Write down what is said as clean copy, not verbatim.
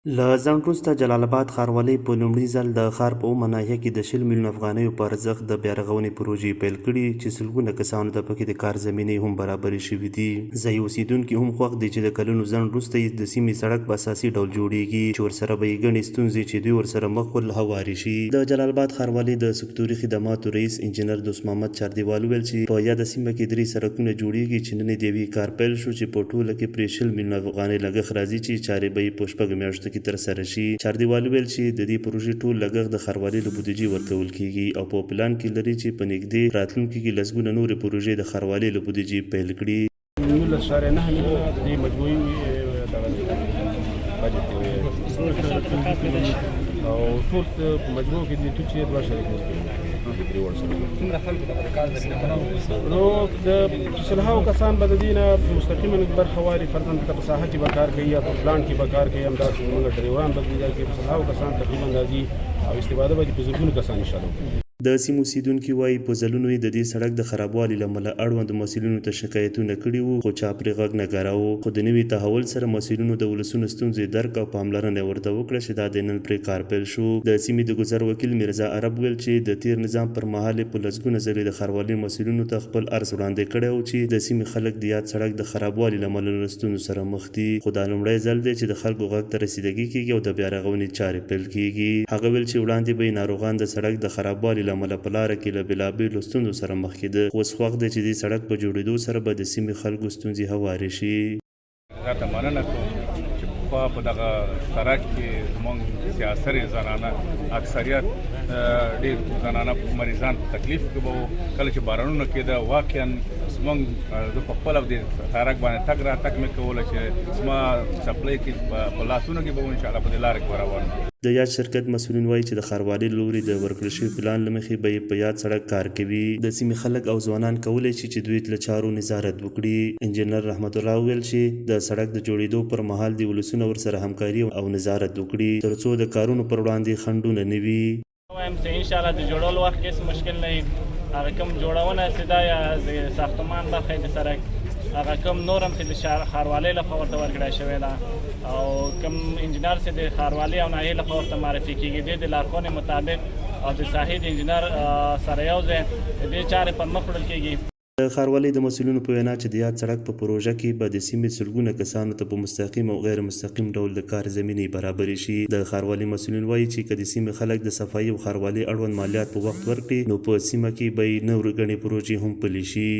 له ځنډ وروسته جلال اباد ښاروالۍ په لومړي ځل د ښار په اومه ناحیه کې د 20 میلیونه افغانیو په ارزښت د بیارغونې پروژې پیل کړي چې سلګونه کسانو ته پکې د کار زمینې هم برابرې شوې دي. ځايي اوسېدونکي هم خوښ دي چې د کلونو ځنډ وروسته یې د سیمې سړک په اساسي ډول جوړېږي چې ورسره به یې ګڼې ستونزې چې دوی ورسره مخ ول هوارې شي. د جلال اباد ښاروالۍ د سکتوري خدماتو رئیس انجینر دوست محمد چاردیوال وویل چې په یاده سیمه کې درې سړکونه جوړېږي چې نن یې د یوې کار پیل شو چې په ټوله کې پرې 20 میلیونه افغانۍ لګښت راځي چې چارې به یې په شپږو میاشتو کې ترسره شي. چاردیوال وویل چې د دې پروژې ټول لګښت د ښاروالۍ له بودیجې ورکول کېږي او په پلان کې لري چې په نږدې راتلونکي کې لسګونه نورې پروژې د ښاروالۍ له بودیجې پیل کړي. 19.9 میلیونه د دې مجموعي دغه بجټ دی او ټول په مجموع کې د توچې 2.5 د درې وړ سره څومره خلکو ته د کار زمینه برابره؟ نو د سلهاو کسان به د دې نه مستقیما برخه والي، فرضاً که په ساحه کې به کار کوي یا په پلانټ کې به کار کوي، همداسې زموږ ډریوران به دې ځای کې په سلهاو کسان تقریبا راځي او استفاده به دې په زرګونو کسان انشاءالله وکړي. د سیمې اوسېدونکي وايي، په ځلونو یې د دې سړک د خرابوالي له امله اړوندو مسؤلینو ته شکایتونه کړي وو، خو چا پرې غږ نه ګراوه، خو د نوي تحول سره مسؤلینو د ولسونو ستونزې درک او پاملرنه یې ورته وکړه چې دا دی نن پرې کار پیل شو. د سیمې د ګذر وکیل میرزا عرب وویل چې د تېر نظام پر مهال یې په لسګونه ځلې د ښاروالۍ مسؤلینو ته خپل عرض وړاندې کړی و چې د سیمې خلک د یاد سړک د خرابوالي له امله له ستونزو سره مخ دي، خو دا لومړی ځل دی چې د خلکو غږ ته رسیدګي کېږي او د بیارغونې چارې پیل کېږي. هغه ویل چې وړاندې به یې ناروغان د سړک د خرابوالي له امله په لاره کې له بېلابېلو ستونزو سره مخ کېده، خو اوس خوښ دی چې دې سړک په جوړېدو سره به د سیمې خلکو ستونزې هوارې شي. زیاته مننه کوم چې پخوا په دغه سرک کې زمونږ سیاسرې زنانه اکثریت ډیر زنانه مریضان په تکلیف کې به وو. کله چې بارانونه کېده، واقعا زمونږ زه په خپله دې سرک باندې تګ راتګ مې کوله چې زما څپلۍ کې په لاسونو کې به وو، انشاءالله په دې لاره کې به روان وو. د یاد شرکت مسؤلین وايي چې د ښاروالۍ له لوري د ورکړل شوي پلان له مخې به یې په یاد سړک کار کوي. د سیمې خلک او ځوانان کولی شي چې دوی له چارو نظارت وکړي. انجینر رحمت الله وویل چې د سړک د جوړېدو پر مهال دې ولسونه ورسره همکاري او نظارت وکړي تر څو د کارونو پر وړاندې خنډونه نه وي. وایم چې ان شاء الله د جوړولو وخت کې هیڅ مشکل نه وي. هغه کوم جوړونه چې دا یا د ساختمان برخه د سړک، هغه کوم نورم چې د ښاروالۍ لخوا ورته ورکړی شوی ده او کوم انجینر چې د ښاروالۍ او ناحیې لخوا ورته معرفي کېږي، دې د لارښوونې مطابق او د ساحې د انجینر سره یو ځای د دې چارې پر مخ وړل کېږي. د ښاروالۍ د مسؤلینو په وینا چې د یاد سړک په پروژه کې به د سیمې سلګونه کسانو ته په مستقیم او غیر مستقیم ډول د کار زمینې برابرې شي. د ښاروالۍ مسؤلین وايي چې که د سیمې خلک د صفايي او ښاروالۍ اړوند مالیات په وخت ورکړي نو په سیمه کې به یې نورې ګڼې پروژې هم پلې شي.